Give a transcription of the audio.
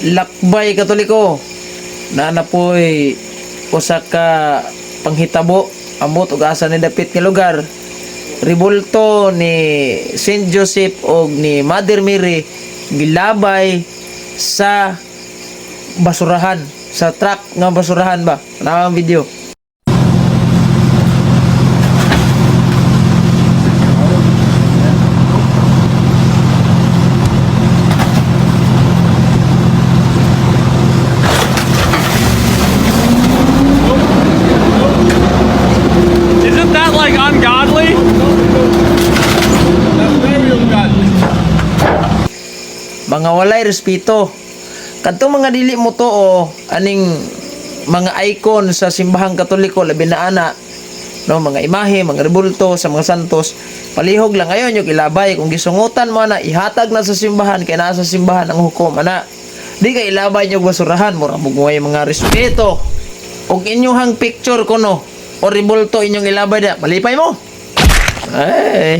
Lakbay Katoliko na napoy usa ka panghitabo, ambot og asa ni dapit nga lugar, rebulto ni Saint Joseph og ni Mother Mary gilabay sa basurahan, sa truck nga basurahan ba na. Ang video. Isn't that like ungodly? That's very ungodly. Mga walay respeto. Kadtong mga dili mo to aning mga icon sa simbahang Katoliko, labi na ana, no, mga imahe, mga rebulto sa mga santos, palihog lang ayon yung ilabay. Kung gisungutan mo ana, ihatag na sa simbahan kay naa sa simbahan ang hukom ana. Di kay ilabay nyo basurahan, mura mo mga respeto. Og inyuhang picture kuno o rebulto inyong ilabay da, malipay mo. Ay.